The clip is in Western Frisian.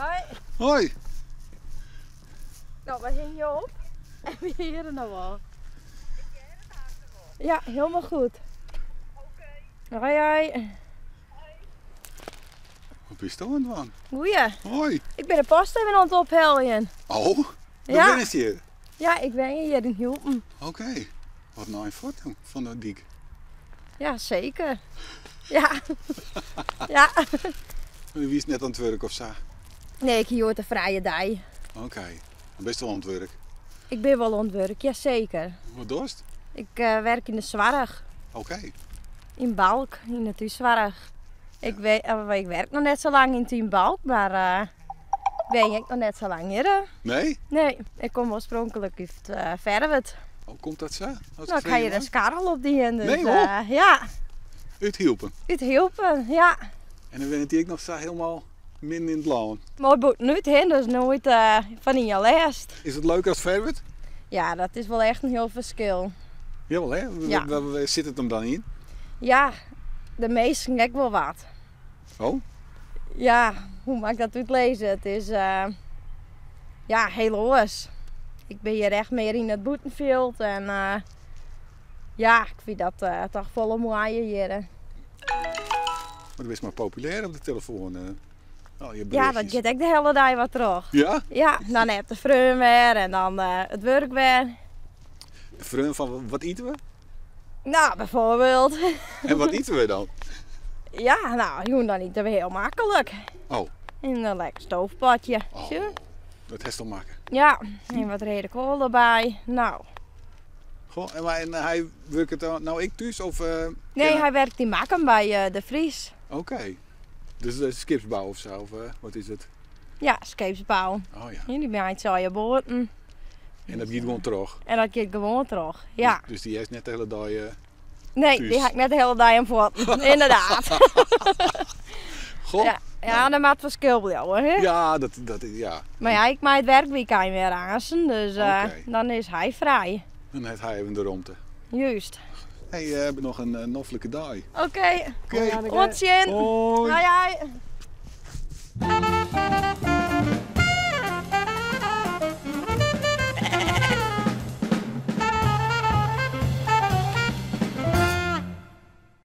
Hoi. Hoi. No, wy hingje op en we hearre noch wol. Ja, hielendal goed. Hoi hoi. Wat bist oan it dwaan? Goeie. Hoi. Ik bin de post even oan it opheljen. Oh, do Ja. wennest hjir? Ja, ik wenje hjir yn Hylpen. Oké. Wat in ein fuort fan de dyk. Ja, seker. Ja. Ja. Do wiest net oan it wurk of sa? Nee, ik hie hjoed in frije dei. Oké. Dan bist wol oan it wurk? Ik bin wol oan it wurk, ja seker. Wat dochst? Ik werk yn de soarch. Oké. Yn Balk, yn de thússoarch. Ik, ik werk noch net sa lang yn team Balk, mar ik wenje ek noch net sa lang hjir. Nee? Nee, ik kom oarspronklik út Ferwert. Hoe komt dat sa? No, ik ha hjir in skarrel opdien. Dus, Nee hoor? Ja. Út Hylpen? Út Hylpen, ja. En dan wennet dy ek noch sa hielendal midden yn it lân? Moai bûtenút, hè, dus noait fan ien lêst. Is it leuker as Ferwert? Ja, dat is wol echt in hiel ferskil. Jawel hè? Ja. Wêr sit it him dan yn? Ja, de minsken ek wol wat. Oh? Ja, hoe moat ik dat útlizze? It is ja, hiel oars. Ik bin hjir echt mear yn it bûtenfjild en ja, ik fyn dat toch folle moaier hjir. Mar do bist mar populêr op de telefoan. Al je Ja, dat berichtjes. giet ek de hiele dei wat troch. Ja? Ja, dan appt de freon wer en dan it wurk wer. De freon fan wat ite we? No, bijvoorbeeld. En wat ite we dan? Ja, no, jûn dan ite we hiel maklik. Oh. In lekker stoofpotje. Oh, Sjoch. dat hast al makke. Ja, en wat reade koal derby. No. Goh, en, maar, en hy wurket dan no ek thús? Of, Nee, kin hy werket yn Makkum by De Vries. Oké. Dus de skipsbou of sa, of wat is it? Ja, skipsbou. Oh ja. Dy meitsje allegear boaten. En dat giet gewoan troch? En dat giet gewoan troch, ja. Dus dy hast net de hiele dei Nee, thús? dy ha ik net de hiele dei oan fuotten, ynderdaad. Goh. Ja, ja, der moat ferskil bliuwe, hè? Ja, dat, dat, ja. Mar ja, ik mei it werkwykein wer aansen, dus dan is hy frij. Dan hat hy even de romte. Juist. Hey, noch in noflike dei. Oké. Oké. Oant sjen. Hoi. Hoi hoi.